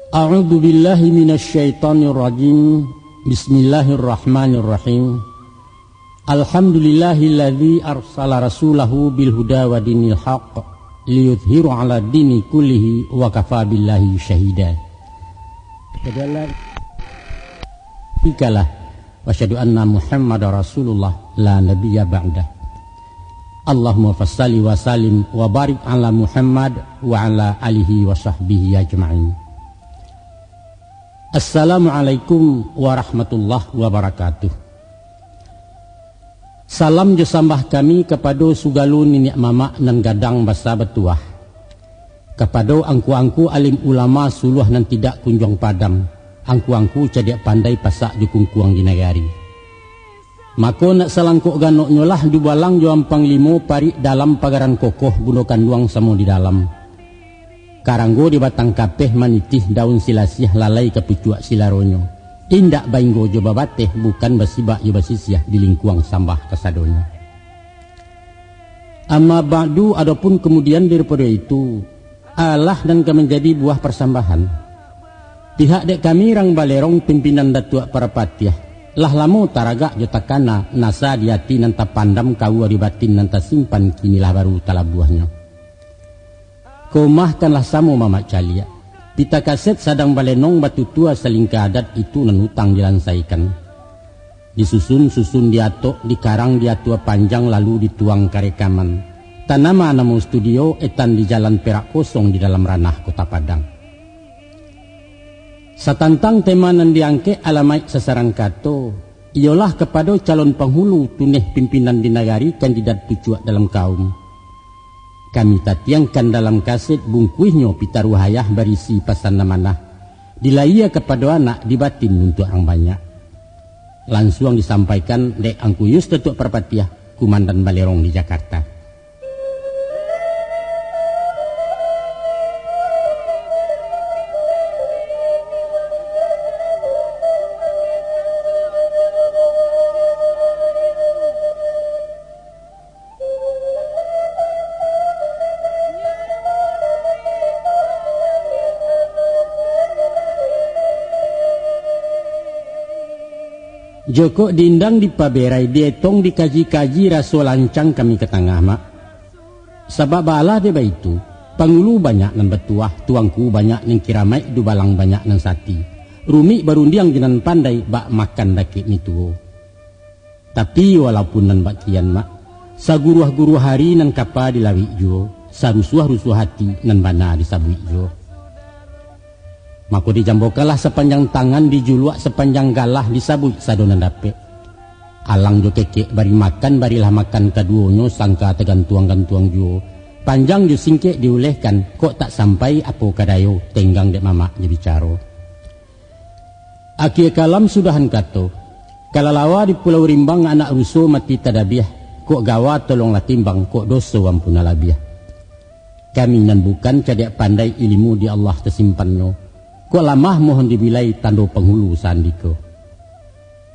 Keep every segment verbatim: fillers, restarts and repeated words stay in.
A'udzubillahi minasyaitonirrajim. Bismillahirrahmanirrahim. Alhamdulillahilladzi arsala rasulahu bil huda wa dinil haq liyudhhiru 'ala dini kullihi wa kafa billahi syahida. Asyhadu an la ilaha illallah. Wa asyhadu anna Muhammadar Rasulullah la nabiyya ba'dah. Allahumma fassalli wa sallim wa barik ala Muhammad wa ala alihi wa sahbihi ajma'in. Assalamualaikum warahmatullahi wabarakatuh. Salam jo sambah kami kapado sugalo niniak mamak nan gadang basa batuah. Kapado angku-angku alim ulama suluah nan tidak kunjuang padam, angku-angku cadiak pandai pasak jo kungkuang di nagari. Mako nak salangkok ganoknyo lah dubalang jo ampang limo parik dalam pagaran kokoh bundo kanduang samo di dalam. Karanggo di batang kapeh manitih daun silasiah lalai ka pucuak silaronyo. Indak bainggo jo babateh, bukan basibak jo basisiah di lingkuang sambah kasadonyo. Amma ba'du, adopun kamudian daripado itu, alah nan ka manjadi buah parsambahan. Pihak dek kami rang Balerong pimpinan Datuak Parapatiah, lah lamo taragak jo takana nasa di ati nan tapandam kaua di batin nan tasimpan kini lah baru talabuahnyo. Komah kan lah samo mamak caliak. Pita kaset sadang balenong batutua salingka adat itu nan utang dilansaikan. Disusun-susun diatok, dikarang diatua panjang lalu dituang ka rekaman. Tanama namo studio etan di Jalan Perak Kosong di dalam ranah Kota Padang. Satantang tema nan diangkek alamaik sasaran kato, iyolah kapado calon panghulu tuneh pimpinan di nagari kandidat pucuak dalam kaum. Kami tatiangkan dalam kaset bungkuihnyo pitaruah ayah barisi pasan amanah, dilayia kapado anak di batin untuak urang banyak. Lansuang disampaikan dek Angku Yus Datuak Parpatiah, Kumandan Balerong di Jakarta. Jokok diindang dipaberai, dietong dikaji-kaji, raso lancang kami ka tangah, Mak. Sabab baalah dek baitu, pangulu banyak nan batuah, tuangku banyak nan kiramaik, dubalang banyak nan sati. Rumik barundiang jo nan pandai, bak makan dakek mi tuo. Tapi, walaupun nan bak kian, Mak, saguruah-guruah ari nan kapa dilawik juo, sarusuah-rusuah ati nan bana disabuik juo. Mako, dijambokanlah sapanjang tangan, dijuluak sapanjang galah, disabuik sado nan dapek. Alang jo kekek bari makan, barilah makan kaduonyo, sangka tagantuang-gantuang juo. Panjang jo singkek diulehkan, kok tak sampai apo ka dayo, tenggang dek mamak jo bicaro. Akie kalam sudahan kato, kalalawa di Pulau Rimbang anak ruso mati tadabiah, kok gawa tolonglah timbang, kok doso ampunlah labiah. Kami nan bukan cadiak pandai, ilimu di Allah tasimpannyo, kok lamah mohon dibilai, tando panghulu saandiko.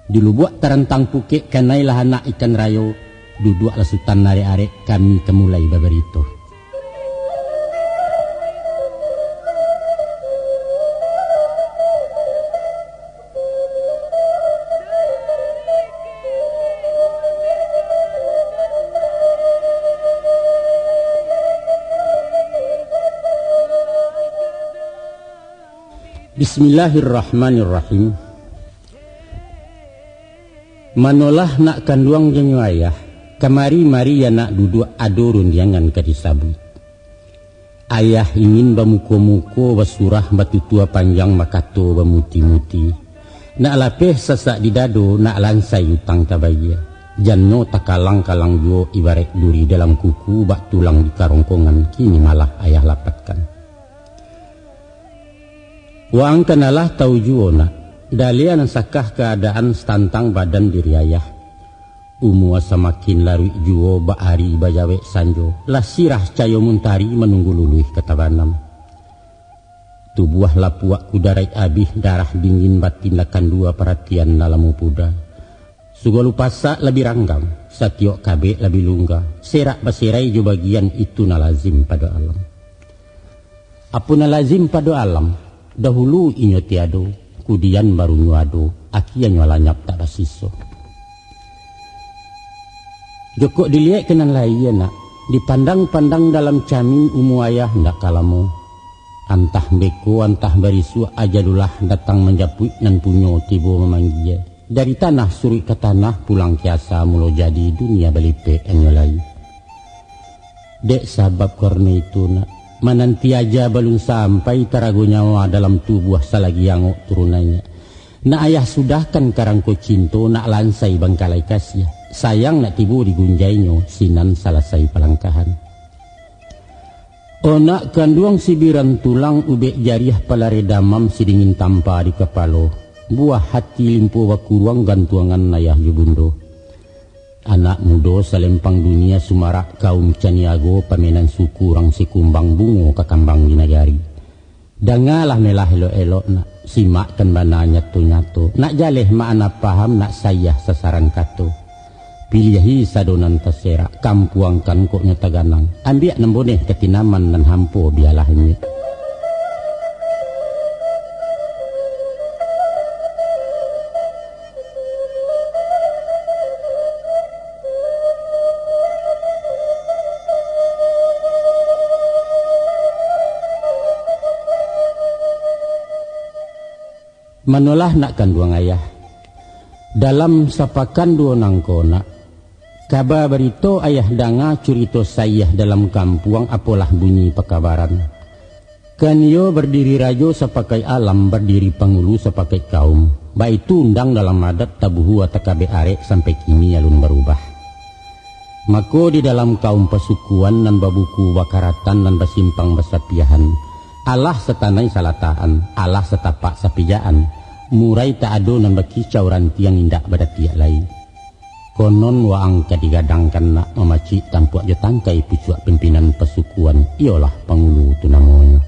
Di lubuak tarantang pukek kanailah anak ikan rayo, duduaklah sutan arek-arek, kami ka mulai babarito. Bismillahirrahmanirrahim. Manolah nak kanduang janyo ayah, kamari-mari anak duduak, ado rundiangan ka disabuik. Ayah ingin bamuko-muko, basurah, batutua panjang, bakato bamuti-muti. Nak lapeh sasak di dado, nak lansai utang tabayia. Jannyo takalang-kalang juo, ibaraik duri dalam kuku, bak tulang di karongkongan, kini malah ayah lapatkan. Waang kan alah tau juo, Nak, daliah nan sakah kaadaan satantang badan diri ayah. Umua samakin laruik juo, bak ari bajawek sanjo, lah sirah cayo muntari, manunggu luluih ka tabanam. Tubuah lapuak kudaraik abih, darah dingin batin lah kandua, paratian lah lamo puda. Sagalo pasak lah bi ranggam, satiok kabek lah bi lungga, serak baserai jo bagian, itu nan lazim pado alam. Apo nan lazim pado alam? Dahulu inyo tiado, kudian barunyo ado, akienyo lanyap tak basiso. Jokok diliek ka nan laie, nak, dipandang-pandang dalam camin umua ayah ndak ka lamo. Antah beko, antah barisuak, ajalulah datang manjapuik nan punyo tibo mamanggie. Dari tanah suruik ka tanah, pulang ka asa mulo jadi, dunia balipek anyo lai. Dek sabab karano itu, nak, mananti aja balun sampai, tarago nyawa dalam tubuah salagi angok turun naiak. Nak ayah sudahkan karangko cinto, nak lansai bangkalai kasiah. Sayang nak tibo di gunjainyo, sinan salasai palangkahan. Onak kanduang sibiran tulang, ubek jariah palareh damam, sidingin tampa di kapalo. Buah hati limpo bakuruang, gantuangan ayah jo bundo. Anak mudo salempang dunia, sumarak kaum caniago, pamenan suku urang Sikumbang, bungo kakambang di nagari. Dangalah melah elok-elok, nak, simakkan bana nyato-nyato. Nak jaleh makna paham, nak saiah sasaran kato. Piliahi sado nan taserak, kampuangkan kok nyo taganang. Ambiak nan boneh ka tinaman, nan hampo bialah imbek. Manolah nak kanduang ayah. Dalam sapakan duo nangko, nak, kaba barito ayah danga, curito saiah dalam kampuang, apolah bunyi pakabaran. Kan iyo bardiri rajo sapakaik alam, bardiri pangulu sapakaik kaum. Baitu undang dalam adat, tabuhua takabek arek, sampai kini alun barubah. Mako, di dalam kaum pasukuan, nan babuku bakaratan, nan basimpang basapiahan, alah satanai salatahan, alah satapak sapijaan, murai tak ado nan bakicau, rantiang indak badatiak lai. Konon waang ka digadangkan, nak, mamacik tampuak jo tangkai, pucuak pimpinan pasukuan, iyolah pangulu tu namonyo.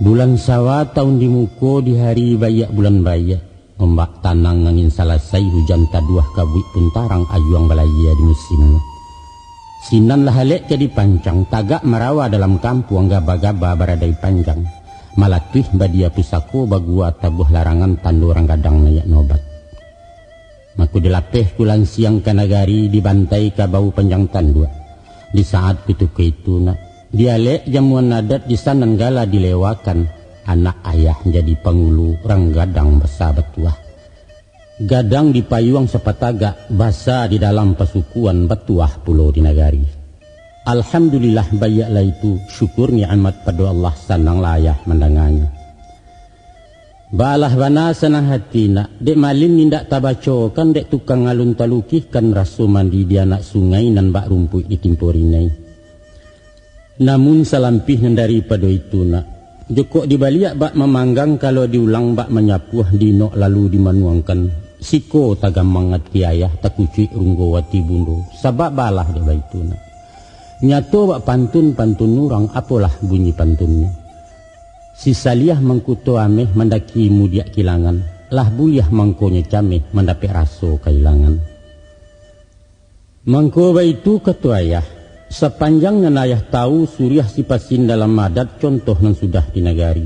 Bulan Sawa taun di muko, di hari baiak bulan baiak, ombak tanang angin salasai, hujan taduah, kabuik pun tarang, ayuang balayia di musimnyo. Sinan lah alek ka dipancang, tagak marawa dalam kampuang, gaba-gaba baradai panjang, malatuih badia pusako, bagua tabuah larangan, tando rang gadang naiak nobat. Mako dilapeh kulansiang ka nagari, dibantai kabau panjang tanduak. Di saat kutiko itu, nak, dialek jamuan adat, di sanan gala dilewakan, anak ayah jadi pangulu, rang gadang basa batuah. Gadang dipayuang sapatagak, basa di dalam pasukuan, batuah pulo di nagari. Alhamdulillah, baiaklah itu, syukur nikmat pado Allah, sananglah ayah mandanganyo. Baalah bana sanang hati, nak, dek malin indak tabacokan, dek tukang alun talukihkan, raso mandi di anak sungai, nan bak rumpuik ditimpo rinai. Namun salampih nan daripado itu, nak, jokok dibaliak bak mamanggang, kalau diulang bak manyapuah, diinok lalu dimanuangkan, siko tagamang ati ayah, takucuik runggo ati bundo, sabab baalah dek baitu, nak. Nyato bak pantun-pantun urang, apolah bunyi pantunnyo. Si Saliah mangkuto ameh, mandaki mudiak kilangan, lah buliah mangkonyo cameh, mandapek raso kailangan. Mangko baitu kato ayah, sapanjang nan ayah tahu, suriah sipasin dalam adat, contoh nan sudah di nagari.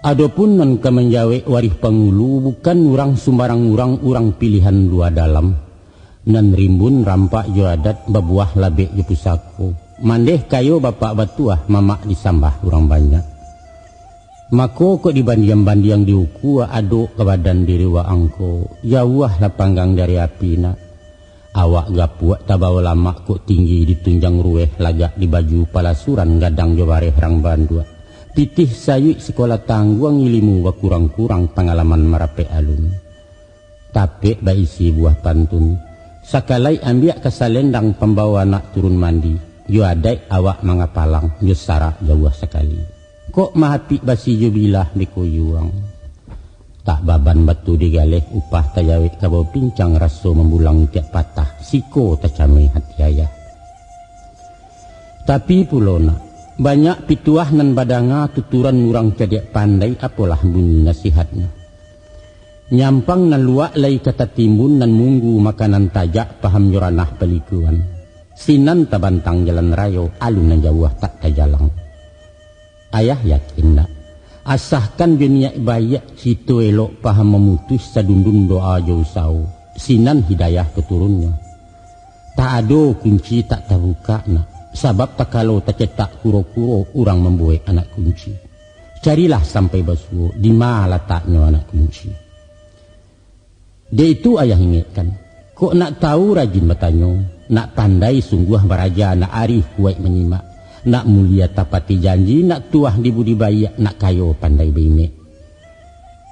Adopun nan ka manjawek warih pangulu, bukan urang sumbarang urang, urang pilihan lua dalam. Nan rimbun rampak jo adat, babuah labek jo pusako. Mandeh kayo bapak batuah, mamak disambah urang banyak. Mako kok dibandiang-bandiang, diukua adok ka badan diri waang ko, jauahlah panggang dari api, nak. Awak gapuak tabawo lamak, kok tinggi ditunjang ruweh, lagak di baju palasuran, gadang jo bareh rang banduak. Pitih sayuik sikolah tangguang, ilimu bakurang-kurang, pangalaman marapek alun. Tapek baisi buah pantun. Sakalai ambiak ka salendang, pambawo anak turun mandi. Jo adaik awak mangapalang, jo sarak jauah sakali. Kok mahapik basi jo bilah, beko yuang. Tak baban batu digaleh, upah tajawek kabau pincang, raso mambulang tiak patah, siko tacameh hati ayah. Tapi pulo nak, banyak pituah nan badanga, tuturan urang cadiak pandai, apolah bunyi nasihatnyo. Nyampang nan luak lai ka tatimbun, nan munggu makanan tajak, paham jo ranah palikuan. Sinan tabantang jalan rayo, alun nan jauah tak tajalang. Ayah yakin nak, Asahkan jo niaik baiak, cito elok paham mamutuih, sadundun doa jo usawo, sinan hidayah ka turunnyo. Tak ado kunci tak tabukak, nak, sabab takalo tacetak kuro-kuro urang mambuwek anak kunci. Carilah sampai basuo, dima lataknyo anak kunci. Dek itu ayah ingekkan, kok nak tawu rajin batanyo, nak pandai sungguah baraja, nak arih kuwaik manyimak, nak mulie tapati janji, nak tuah di budi baiak, nak kayo pandai baimek.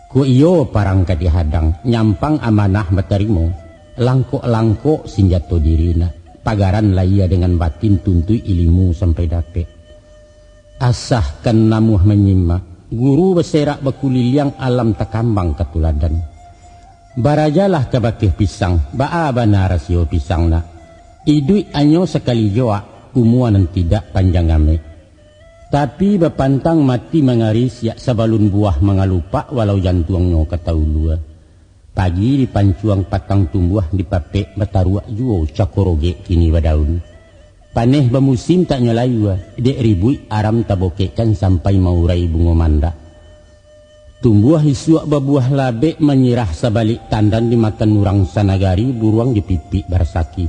Kok iyo parang ka dihadang, nyampang amanah batarimo, langkok-langkok sinjato diri nak, pagaran lahia dengan batin tuntuik ilimu sampai dapek. Asahkan namuah manyimak, guru baserak bakuliliang, alam takambang ka tuladan. Barajalah ka bakeh pisang, baa bana rasio pisang nak. Iduik anyo sakali joak, umua nan tidak panjang amek. Tapi bapantang mati mangari, siak sabalun buah mangalupak, walau jantuangnyo ka taulua. Pagi dipancuang patang tumbuah, dipapek bataruak juo, cako rogek kini badaun. Paneh bamusim tak nyo layua, dek ribuik aram tabokekkan sampai maurai bungo mandak. Tumbuah isuak babuah labek, manyirah sabalik tandan, dimakan urang sanagari, buruang jo pipik barasaki.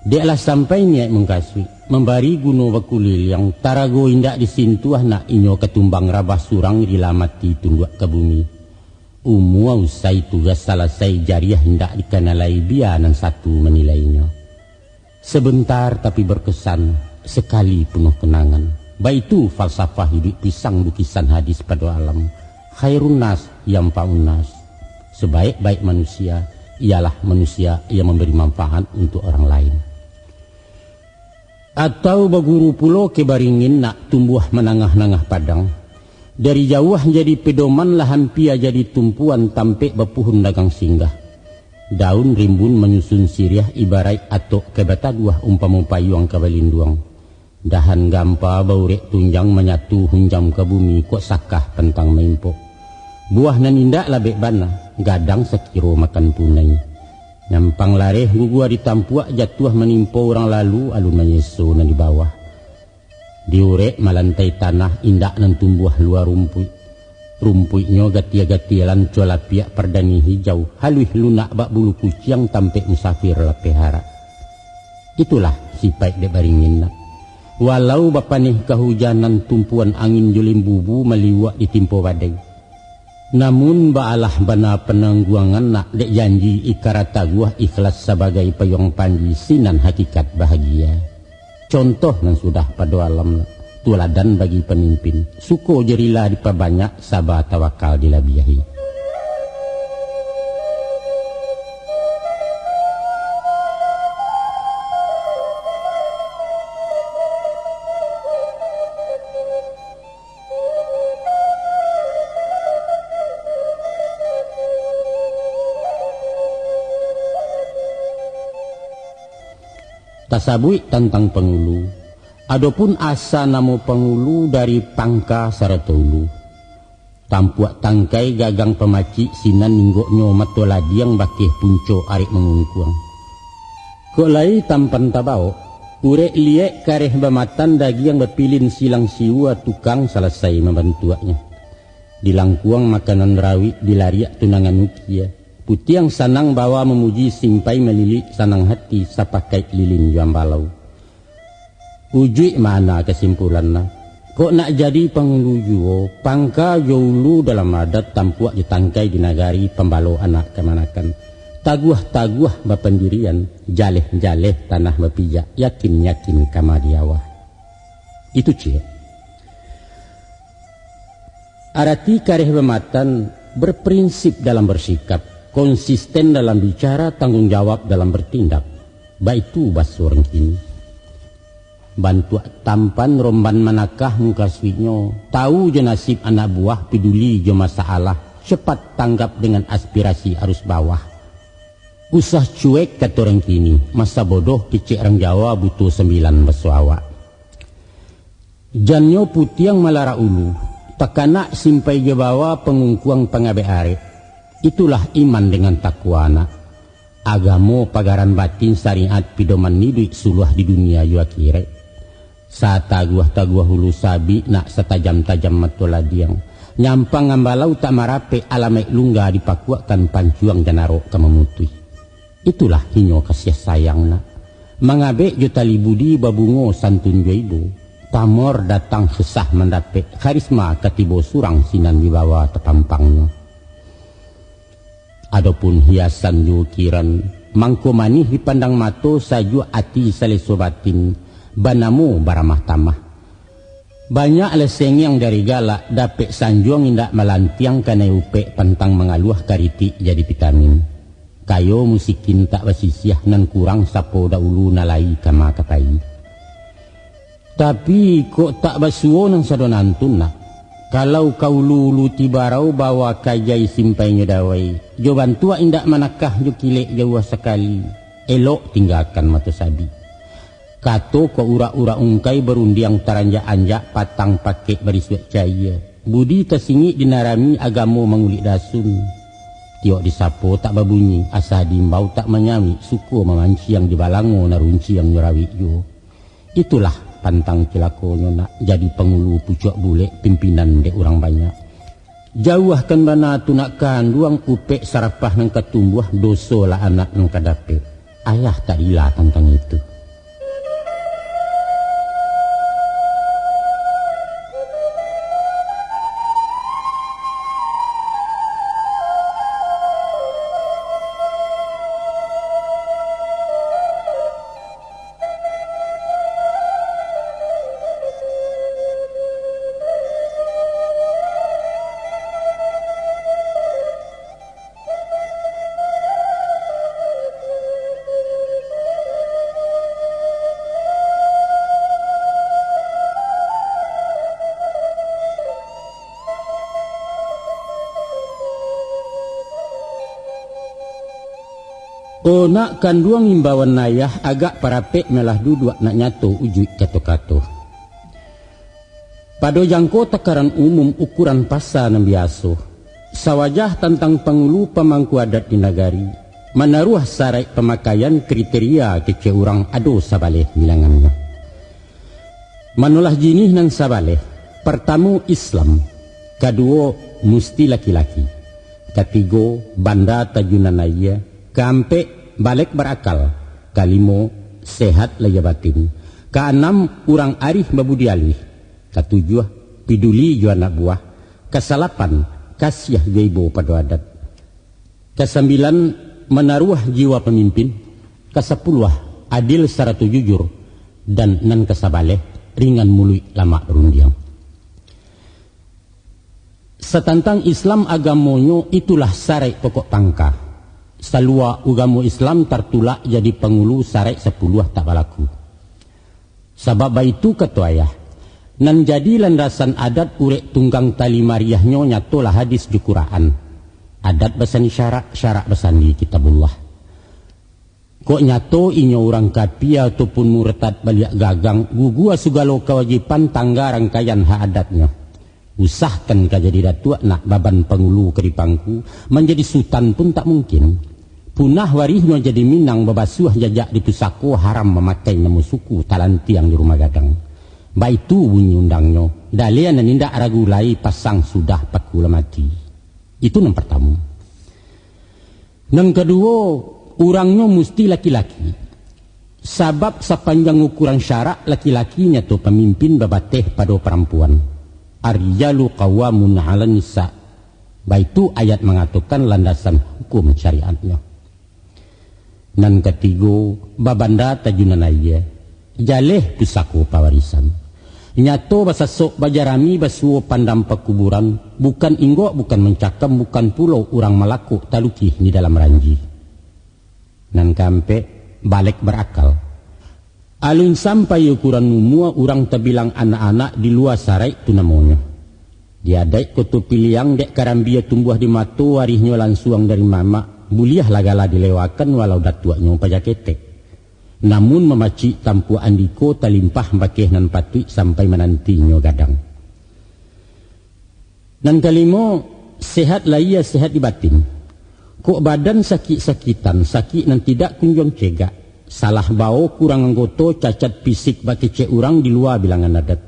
Dek lah sampai niaik mangkasuik, mambari guno bakuliliang, tarago indak disintuah nak, inyo katumbang rabah surang, rila mati tunduak ka bumi. Umua usai tugas salasai, jariah indak dikana lai, bia nan satu manilainyo. Sebentar tapi berkesan, sekali penuh kenangan. Baitu falsafah iduik pisang, lukisan hadis pado alam. Khairun nas yanfa'un nas. Sebaik-baik manusia ialah manusia yang memberi manfaat untuk orang lain. Atau baguru pulo ka baringin nak, tumbuah manangah-nangah padang. Dari jauah jadi pedoman, lah ampia jadi tumpuan, tampek bapuhun dagang singgah. Daun rimbun manyusun siriah, ibaraik atok ka bataduah, umpamo payuang ka balinduang. Dahan gampa baurek tunjang, manyatu hunjam ka bumi, kok sakah pantang maimpok. Buah nan indak labek bana, gadang sakiro makan punai. Nyampang lareh gugua ditampuak, jatuah manimpo urang lalu, alun manyeso nan di bawah. Diurek malantai tanah, indak nan tumbuah lua rumpuik. Rumpuiknyo gatia-gatia, lanco lapiak pardani hijau, haluih lunak bak bulu kuciang, tampek musafir lapeh arak. Itulah sipaik dek baringin nak. Walau bapaneh kahujanan, tumpuan angin jo limbubu, maliwak ditimpo badai. Namun baalah bana panangguangan nak, dek janji ikara taguah, ikhlas sabagai payuang panji, sinan hakikat bahagia. Contoh nan sudah pado alam nak, tuladan bagi pamimpin, suko jo rila dipabanyak, saba tawakal dilabiahi. Tasabuik tantang pangulu, adopun asa namo pangulu dari pangka sarato ulu. Tampuak tangkai gagang pamacik, sinan inggoknyo mato ladiang, bakeh punco arek mangungkuang. Kok lai tampan tabawok, urek liek kareh bamatan, dagiang bapilin silang siwa, tukang salasai mambantuaknyo. Dilangkuang makanan rawik, dilariak tunangan ukia. Putiang sanang bawa mamuji, simpai malilik sanang hati, sapakaik lilin jo ambalau. Ujuik mana kasimpulanna? Kok nak jadi pangulu juo, pangka jo ulu dalam adat, tampuak jo tangkai di nagari, pambalo anak kamanakan. Taguah-taguah bapandirian, jaleh-jaleh tanah bapijak, yakin-yakin kama di awah. Itu ciek. Arati kareh bamatan, berprinsip dalam bersikap, konsisten dalam bicara, tanggung jawab dalam bertindak. Baitu baso urang kini. Bantuak tampan romban manakah mukasuiknyo, tawu jo nasib anak buwah, piduli jo masalah, cepat tanggap dengan aspirasi arus bawah. Usah cuek kato urang kini, masa bodoh kecek urang Jawa, buto sambilan baso awak. Jannyo putiang malarak ulu, takanak simpai jo bawa, pangungkuang pangabek arek. Itulah iman dengan takwa nak. Agamo pagaran batin, syariat pidoman iduik, suluah di dunia jo akhirat. Sataguah-taguah ulu sabik nak satajam-tajam mato ladiang. Nyampang ambalau tak marapek alamaik lungga dipakuakkan pancuang janarok ka mamutuih. Itulah inyo kasiah sayang nak. Mangabek jo tali budi babungo santun jo ibo. Pamor datang susah mandapek, karisma ka tibo surang sinan wibawa tapampangnyo. Adopun hiasan jo ukiran, mangko manih dipandang mato, sajuak ati saleso batin, banamo baramah tamah. Banyak lah sengiang dari galak, dapek sanjuang indak malantiang kanai upek pantang mangaluah karitik jadi vitamin. Kayo musikin tak basisiah nan kurang sapo dahulu nalai kama kapai. Tapi kok tak basuo nan sado nantun nak. Kalau ka ulu-ulu tibarau bawa kajai simpainyo dawai, jo bantuak indak manakah jo kilek jauah sakali, elok tinggakan mato sabik. Kato kok urak-urak ungkai barundiang taranjak-anjak patang pakek barisuak caia. Budi tasingik dinarami agamo mangulik dasun. Tiok disapo tak babunyi, asa diimbau tak manyawik, suko mamanciang di balango nan runciang nyo rawik juo. Itulah pantang cilakonyo nak jadi pangulu pucuak bulek pimpinan dek urang banyak. Jauahkan bana tu nak kanduang upek sarapah nan ka tumbuah, doso lah anak nan ka dapek. Ayah tak rila tantang itu. O nak kanduang imbauan ayah, agak parapek malah duduak nak nyato ujuik kato-kato. Pado jangko takaran umum ukuran pasa nan biaso, sawajah tantang pangulu pamangku adat di nagari, manaruah saraik pamakaian kriteria kecek urang ado sabaleh bilangannyo. Manolah jinih nan sabaleh, partamo Islam, kaduo musti laki-laki, katigo banda tajunan aia, kaampek balek barakal, kalimo sehat lahia batin, kaanam urang arih babudi alih, katujuah piduli jo anak buah, kasalapan kasiah jo ibo pado adat. Kasambilan, manaruah jiwa pamimpin. Kasapuluah, adil sarato jujur. Dan nan kasabaleh, ringan muluik lamak barundiang. Satantang Islam agamonyo, itulah saraik pokok pangka. Salua ugamo Islam tartulak jadi pangulu saraik sapuluah tak balaku. Sabab baitu kato ayah, nan jadi landasan adat urek tunggang tali mariahnyo nyatolah hadis jo Quraan. Adat basandi syarak, syarak basandi Kitabullah. Kok nyato inyo urang kapia ataupun murtad baliak gagang, gugua sugalo kawajiban tangga rangkaian hak adatnyo. Usahkan ka jadi datuak nak baban pangulu ka dipangku, manjadi sutan pun tak mungkin. Punah warihnyo jadi Minang babasuah jajak di pusako haram mamakai namo suku talantiang di rumah gadang. Baitu bunyi undangnyo, dalia nan indak ragu lai pasang sudah paku lah mati. Itu nan partamo. Nan kaduo, urangnyo musti laki-laki. Sabab sapanjang ukuran syarak laki-laki nyato pamimpin babateh pado parampuan. Ar-rijalu qawwamuna 'alan nisa. Baitu ayat mangatokan landasan hukum syariatnyo. Nan katigo, babanda tajunan aia. Jaleh pusako pawarisan. Nyato basasok bajarami basuo pandam pakuburan, bukan inggok, bukan mancakam, bukan pulo urang malakok talukih di dalam ranji. Nan kaampek, balek barakal. Alun sampai ukuran umua urang tabilang anak-anak di lua saraik tu namonyo. Di adaik Koto Piliang dek karambia tumbuah di mato warihnyo lansuang dari mamak, buliahlah gala dilewakan walau datuaknyo paja ketek. Namun mamacik tampuak andiko talimpah bakeh nan patuik sampai manantinyo gadang. Nan kalimo, sehat lahia, sehat di batin. Kok badan sakik-sakitan, sakik nan tidak kunjuang cegak, Salah bao kurang anggoto, cacat pisik bakecek urang di lua bilangan adat.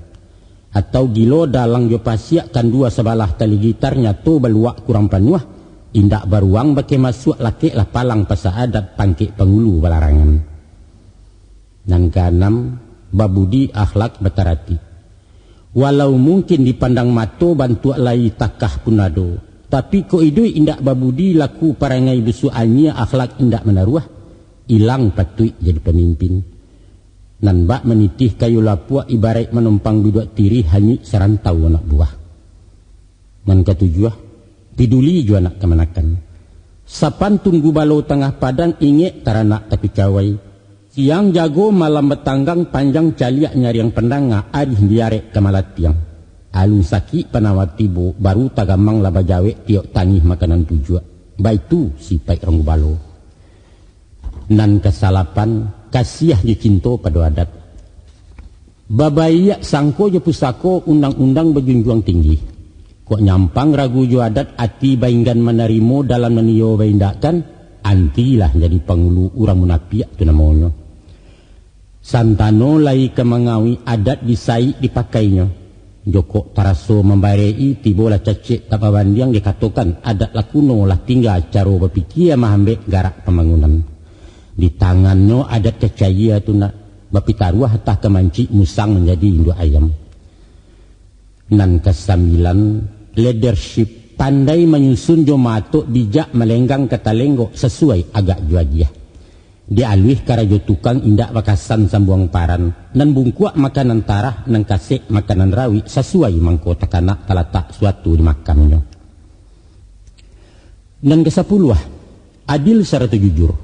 Atau gilo dalang jo pasiak, kandua sabalah tali gitar nyato baluak kurang panuah, indak baruang bakeh masuak, lakeklah palang pasak adat, pangkek pangulu balarangan. Nan kaanam, babudi akhlak batarati. Walau mungkin dipandang mato bantuak lai takah pun ado, tapi kok iduik indak babudi, laku parangai busuak anyia, akhlak indak manaruah, ilang patuik jadi pamimpin. Nan bak manitih kayu lapuak, ibaraik manumpang biduak tirih, hanyuik sarantau anak buah. Nan katujuah, piduli jo anak kamanakan. Sapantun gubalo tangah padang, ingek taranak takucawai. Siang jago malam batanggang, panjang caliak nyariang pandanga, arih diarek ka malatiang. Alun sakik panawa tibo, baru tagamang lah bajawek, tiok tangih makanan pujuak. Baitu sipaik rang gubalo. Nan kasalapan, kasiah jo cinto pado adat. Babaiak sangko jo pusako, undang-undang bajunjuang tinggi. Kok nyampang ragu jo adat, ati bainggan manarimo, dalam nan iyo baindakkan, antilah jadi pangulu, urang munapiak tu namonyo. Santano lai ka mangawik, adat disaik dipakainyo. Jokok taraso mambarek-i, tibolah cacek tak babandiang, dikatokan adat lah kuno, lah tingga caro bapikia, mahambek garak pambangunan. Di tangannyo adat ka cayia tu nak, bapitaruah atah ka mancik, musang manjadi induak ayam. Nan kasambilan, leadership, pandai manyusun jo maatok, bijak malenggang ka talenggok, sasuai agak jo agiah. Di aluih karajo tukang, indak bakasan sambuang paran, nan bungkuak makanan tarah, nan kasek makanan rawik, sasuai mangko takanak, talatak suatu di makamnyo. Nan kasapuluah, adil sarato jujur.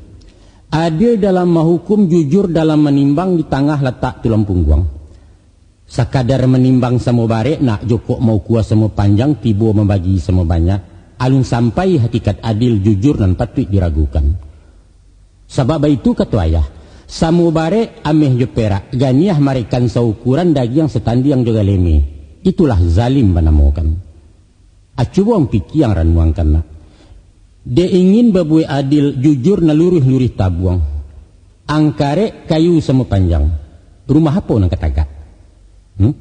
Adil dalam mahukum, jujur dalam manimbang, di tangah latak tulang pungguang. Sakadar manimbang samo barek nak, jokok maukua samo panjang, tibo mambagi samo banyak, alun sampai hakikat adil jujur nan patuik diragukan. Sabab baitu kato ayah, samo barek ameh jo perak, ganiah marekan saukuran, dagiang satandiang jo galeme. Itulah zalim banamokan. A, cubo ang pikia, ang ranuangkan nak. Dek ingin babuek adil, jujur nan luruih-luruih tabuang. Ang karek kayu samo panjang, rumah apo nan ka tagak? Hmm?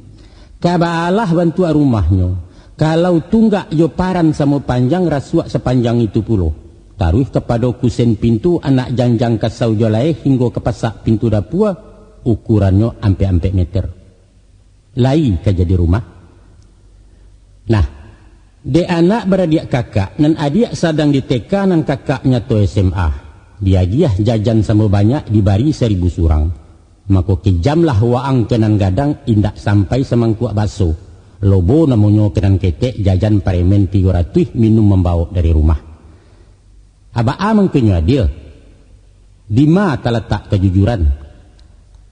Ka baalah bantuak rumahnyo, kalau tunggak jo paran samo panjang, rasuak sapanjang itu pulo. Taruih kapado kusen pintu, anak janjang kasau jo laeh, hinggo ka pasak pintu dapua, ukurannyo ampek-ampek meter. Lai ka jadi rumah? Nah, dek anak baradiak kakak, nan adiak sadang di T K, nan kakak nyato S M A, diagiah jajan samo banyak, dibari saribu surang. Mako, kejamlah waang ka nan gadang, indak sampai samangkuak baso. Lobo namonyo ka nan ketek, jajan paremen tigo ratuih, minum mambawok dari rumah. Baa mangkonyo adil? Dima talatak kajujuran?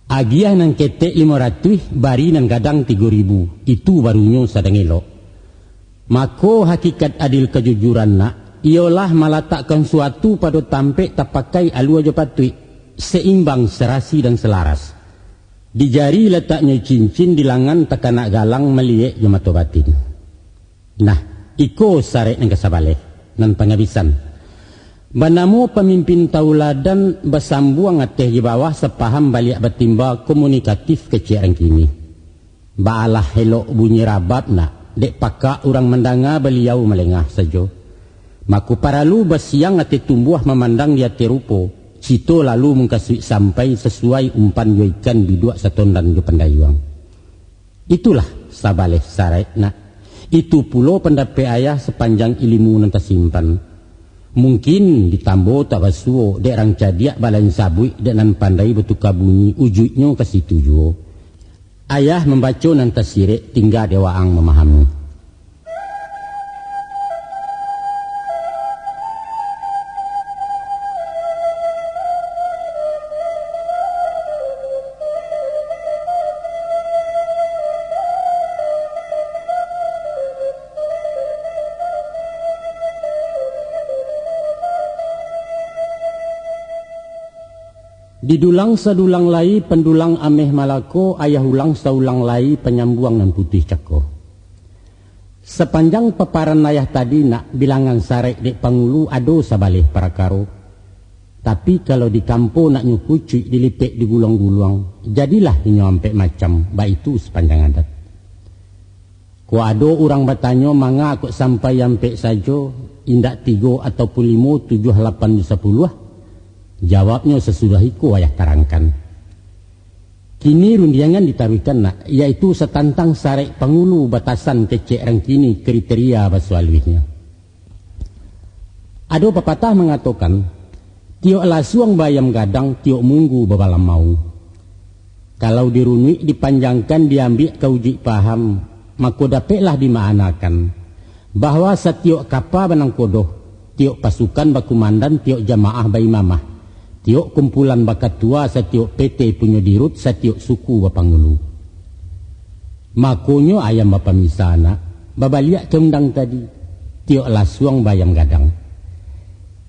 Agiah nan ketek limo ratuih, bari nan gadang tigo ribu, itu barunyo sadang elok. Mako, hakikat adil kajujuran nak, iyolah malatakkan suatu pado tampek, tapakai alua jo patuik, seimbang, serasi, dan selaras. Di jari lataknyo cincin, di langan takanak galang, maliek jo mato batin. Nah, iko sarek nan kasabaleh, nan pangabisan. Banamo pamimpin tauladan, basambuang ateh jo bawah, sapaham baliak batimba, komunikatif kecek rang kini. Baalah elok bunyi rabab nak, dek pakak urang mandanga, baliau malengah sajo. Mako paralu basiang ateh tumbuah, mamandang di ateh rupo, cito lalu mungkasuik sampai, sasuai umpan jo ikan, biduak satondan jo pandayuang. Itulah sabaleh sarek nak. Itu pulo pandapek ayah, sapanjang ilimu nan tasimpan. Mungkin ditambo tak basuo, dek rang cadiak balain sabuik, dek nan pandai batuka bunyi, ujuiknyo ka situ juo. Ayah mambaco nan tasirek, tingga dek waang mamahami. Didulang sadulang lai pandulang ameh Malako, ayah ulang saulang lai panyambuang nan putuih cako. Sapanjang paparan ayah tadi nak, bilangan sarek dek pangulu ado sabaleh parakaro. Tapi kalau di kampo nak nyo kucuik dilipek diguluang-guluang, jadilah inyo ampek macam, baitu sapanjang adat. Kok ado urang batanyo manga kok sampai ampek sajo, indak tigo ataupun limo, tujuah, lapan, jo sapuluah, jawabnyo sasudah iko ayah tarangkan. Kini rundiangan ditaruihkan nak, yaitu satantang sarek pangulu batasan kecek rang kini kriteria baso aluihnyo. Ado papatah mangatokan, tiok lasuang baayam gadang, tiok munggu babalamau. Kalau dirunuik dipanjangkan diambiak ka ujuik paham, mako dapeklah dimaanakan, bahwa satiok kapa banangkodoh, tiok pasukan bakumandan, tiok jamaah baimamah, tiok kumpulan bakatua, satiok P T punyo dirut, satiok suku bapangulu. Makonyo ayam bapamisa nak, babaliak ka undang tadi, tiok lasuang baayam gadang.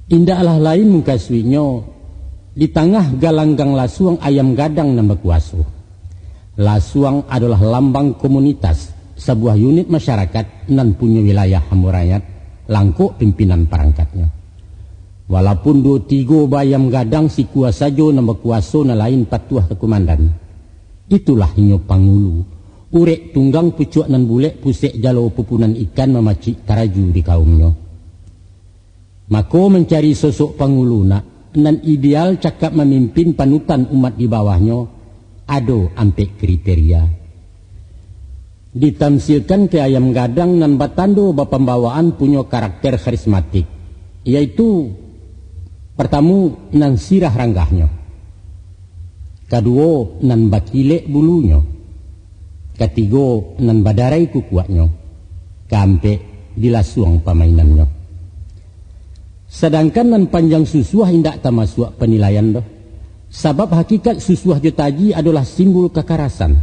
Indaklah lain mukasuiknyo, di tangah galanggang lasuang ayam gadang nan bakuaso. Lasuang adolah lambang komunitas, sabuah unit masyarakat nan punyo wilayah hambo rakyat, langkok pimpinan parangkatnyo. Walaupun duo tigo baayam gadang sikua sajo nan bakuaso, nan lain patuah ka kumandan. Itulah inyo pangulu, urek tunggang pucuak nan bulek pusek jalo pupunan ikan mamacik taraju di kaumnyo. Mako mancari sosok pangulu nak, nan ideal cakap mamimpin panutan umat di bawahnyo, ado ampek kriteria. Ditamsilkan ka ayam gadang nan batando bapambawaan punyo karakter kharismatik, yaitu, partamu, nan sirah ranggahnyo, kaduo, nan bakilek bulunyo, katigo, nan badarai kukuaknyo, kaampek, dilasuang pamainannyo. Sadangkan nan panjang susuah indak tamasuak panilaian doh. Sabab hakikat susuah jo taji adolah simbol kakarasan.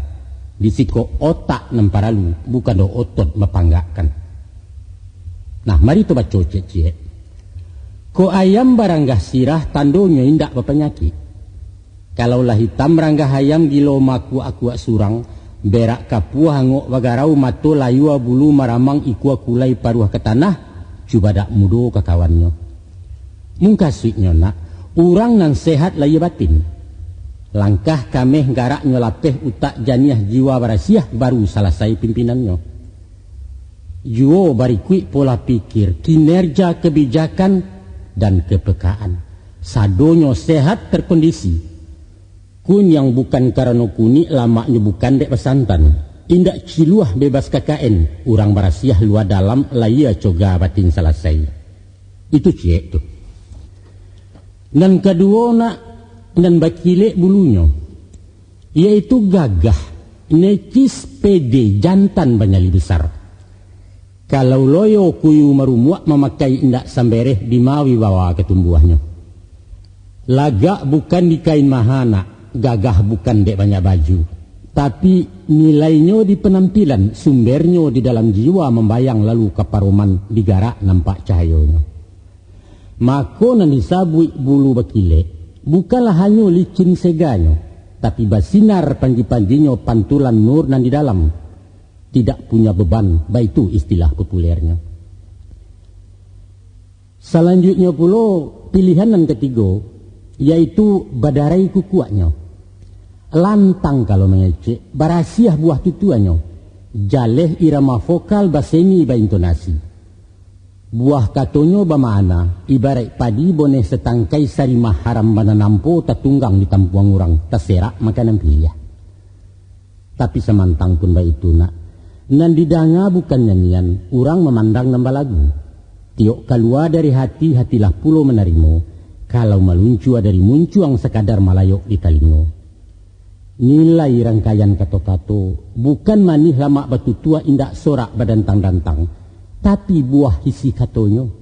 Di siko otak nan paralu, bukan doh otot bapanggakkan. Nah, mari tu baco ciek-ciek. Kok ayam baranggah sirah, tandonyo indak bapanyakik. Kalau lah itam ranggah ayam, gilo makuak-akuak surang, berak kapuah angok bagarau, mato layua bulu maramang, ikua kulai paruah ka tanah, cubadak mudo ka kawannyo. Mukasuiknyo nak, urang nan sehat lahia batin. Langkah kameh garaknyo lapeh, utak janiah jiwa barasiah, baru salasai pimpinannyo. Juo barikuik pola pikir, kinerja, kebijakan, dan kepekaan. Sadonyo sehat terkondisi. Kuniang bukan karano kunik, lamaknyo bukan dek basantan. Indak ciluah bebas K K N, urang barasiah lua dalam, lahia coga batin salasai. Itu ciek tu. Nan kaduo nak, nan bakilek bulunyo, yaitu gagah, necis, pede, jantan banyali besar. Kalau loyo kuyu marumuak, mamakai indak sambereh, dima wibawa ka tumbuahnyo. Lagak bukan di kain maha nak, gagah bukan dek banyak baju, tapi nilainyo di panampilan, sumbernyo di dalam jiwa, mambayang lalu ka paroman, di garak nampak cahayonyo. Mako nan disabuik bulu bakilek, bukanlah hanyo licin seganyo, tapi basinar panji-panjinyo, pantulan nur nan di dalam, tidak punya beban, baitu istilah populernyo. Salanjuiknyo pulo, pilihan nan katigo, yaitu badarai kukuaknyo. Lantang kalau mangecek, barasiah buah tutuanyo, jaleh irama vokal, baseni baintonasi. Buah katonyo bamakna, ibaraik padi boneh satangkai, sarimah haram bana nampo, tatunggang di tampuang urang, taserak makanan piliah. Tapi samantang pun baitu nak, nan didanga bukan nyanyian, urang mamandang nan balagu. Tiok kalua dari hati, hatilah pulo manarimo, kalau maluncua dari muncuang, sakadar malayok di talingo. Nilai rangkaian kato-kato, bukan manih lamak batutua, indak sorak badantang-dantang, tapi buah isi katonyo.